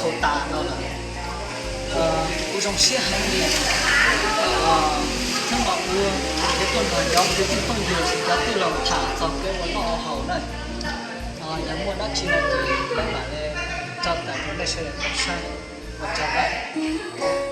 Thaum tas no lawm, kuv zoo siab heev li. Hnub no kuv thiaj tuaj nrog cov kwv tij phooj ywg sib cov tij laug tham txog kev ua noj ua haus na. Yog muaj dab tsi no ces peb mam li tso tawm rau nej sawv daws tau saib. Ua tsaug nawb.